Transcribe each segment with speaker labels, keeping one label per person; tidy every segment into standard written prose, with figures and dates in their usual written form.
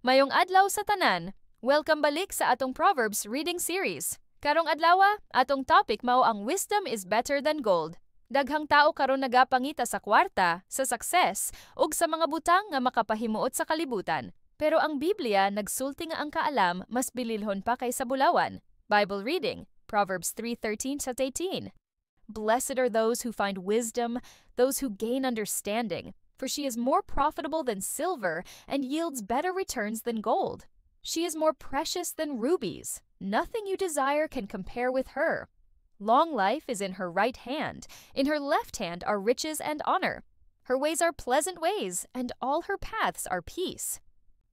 Speaker 1: Maayong adlaw sa tanan. Welcome balik sa atong Proverbs reading series. Karong adlawa, atong topic mao ang "Wisdom is better than gold." Daghang tao karon nagapangita sa kwarta, sa success, ug sa mga butang nga makapahimuot sa kalibutan. Pero ang Biblia nagsulti nga ang kaalam mas bililhon pa kaysa bulawan. Bible reading, Proverbs 3:13 to 18. Blessed are those who find wisdom, those who gain understanding, for she is more profitable than silver and yields better returns than gold. She is more precious than rubies. Nothing you desire can compare with her. Long life is in her right hand. In her left hand are riches and honor. Her ways are pleasant ways, and all her paths are peace.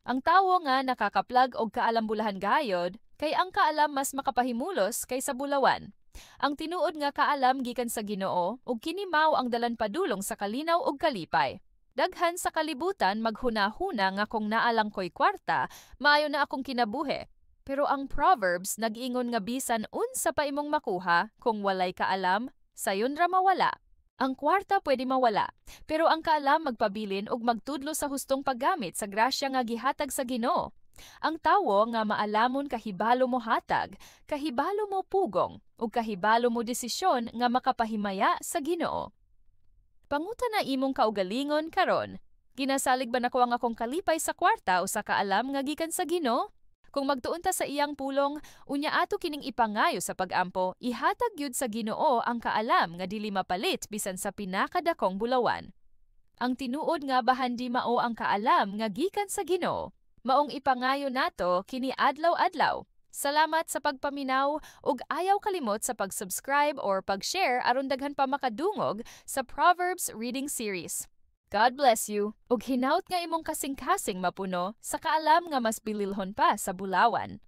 Speaker 1: Ang tawo nga nakakaplag og kaalam bulahan gayod, kay ang kaalam mas makapahimulos kaysa bulawan. Ang tinuod nga kaalam gikan sa Ginoo ug kini mao ang dalan padulong sa kalinaw ug kalipay. Daghan sa kalibutan maghuna-huna nga kung naa lang ko'y kwarta, maayo na akong kinabuhi. Pero ang Proverbs nag-ingon nga bisan unsa pa imong makuha, kung walay kaalam, sayon ra mawala. Ang kwarta pwede mawala, pero ang kaalam magpabilin ug magtudlo sa hustong paggamit sa grasya nga gihatag sa Ginoo. Ang tawo nga maalamon kahibalo mo hatag, kahibalo mo pugong, ug kahibalo mo desisyon nga makapahimaya sa Ginoo. Pangutana imong kaugalingon karon. Ginasalig ba nako ang akong kalipay sa kwarta o sa kaalam nga gikan sa Ginoo? Kung magtuon ta sa iyang pulong, unya ato kining ipangayo sa pagampo, ihatag gyud sa Ginoo ang kaalam nga dili mapalit bisan sa pinakadakong bulawan. Ang tinuod nga bahandi mao ang kaalam nga gikan sa Ginoo. Maong ipangayo nato kini adlaw-adlaw. Salamat sa pagpaminaw ug ayaw kalimot sa pag-subscribe or pag-share aron daghan pa makadungog sa Proverbs reading series. God bless you ug hinaut nga imong kasing-kasing mapuno sa kaalam nga mas bililhon pa sa bulawan.